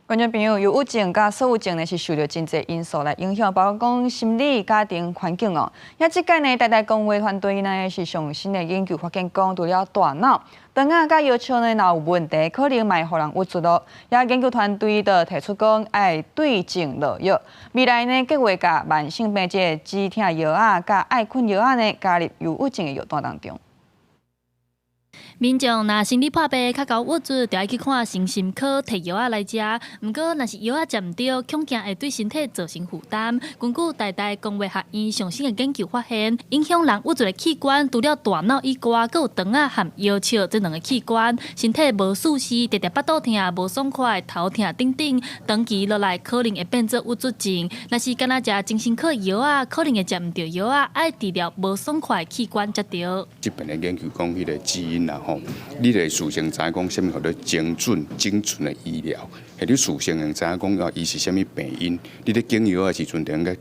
觀眾朋友，憂鬱症佮躁鬱症呢，是受著真濟因素來影響，包括講心理、家庭環境哦。也這擺呢，台大公衛團隊呢是上新的研究發現，講除了大腦、腸仔佮腰笑呢，若有問題，可能嘛會予人鬱卒囉。也研究團隊就提出講，愛對症落藥。未來呢，計劃共慢性病這個止疼藥仔佮愛睏藥仔呢，加入憂鬱症的藥單當中。民眾若生理破病較𠢕鬱卒，就愛去看身心科提藥仔來食。毋過，若是藥仔食毋著，恐驚會對身體造成負擔。根據台大公衛學院上新的研究發現，影響人鬱卒的器官，除了大腦以外，閣有腸仔和腰笑這兩个器官。身體無舒適，定定腹肚疼、無爽快、頭疼等等，長期落來可能會變做鬱卒症。若是干焦食精神科藥仔，可能會食毋著藥仔，愛治療無爽快器官才對。這邊的研究講，彼個基因啦吼，你會事先知影講啥物叫做精準、精準的醫療，或者事先會知影講啊，伊是啥物病因，你咧揀藥的時陣就應該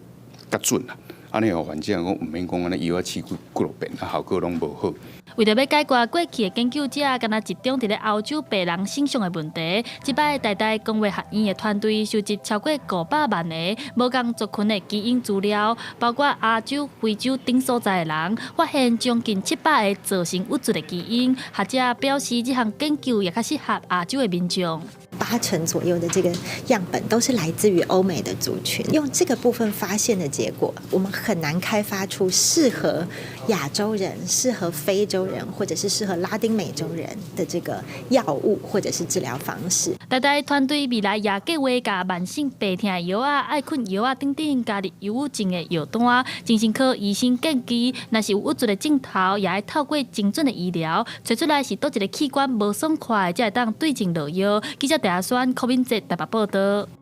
較準啦。按呢予患者講毋免講按呢藥仔試幾幾落遍，啊效果攏無好。為著欲解決過去的研究者，干焦集中佇咧歐洲白人身上的問題，這擺台大公衛學院的團隊收集超過500萬個無仝族群的基因資料，包括亞洲、非洲等所在的人，發現將近700个造成鬱卒的基因。學者表示，這項研究也較適合亞洲的民眾。 8成左右的這個樣本都是來自於歐美的族群，用這個部分發現的結果，我們很難開發出適合亞洲人、適合非洲人或者是適合拉丁美洲人的這個藥物或者是治療方式。台大團隊未來也計劃共慢性病疼藥仔、愛睏藥仔等等加入憂鬱症的藥單。精神科醫生建議，若是有鬱卒的症頭，也愛透過精準的醫療，揣出來是佗一个器官無爽快，才會當對症落藥。記者鄭阿宣、柯敏哲台北報導。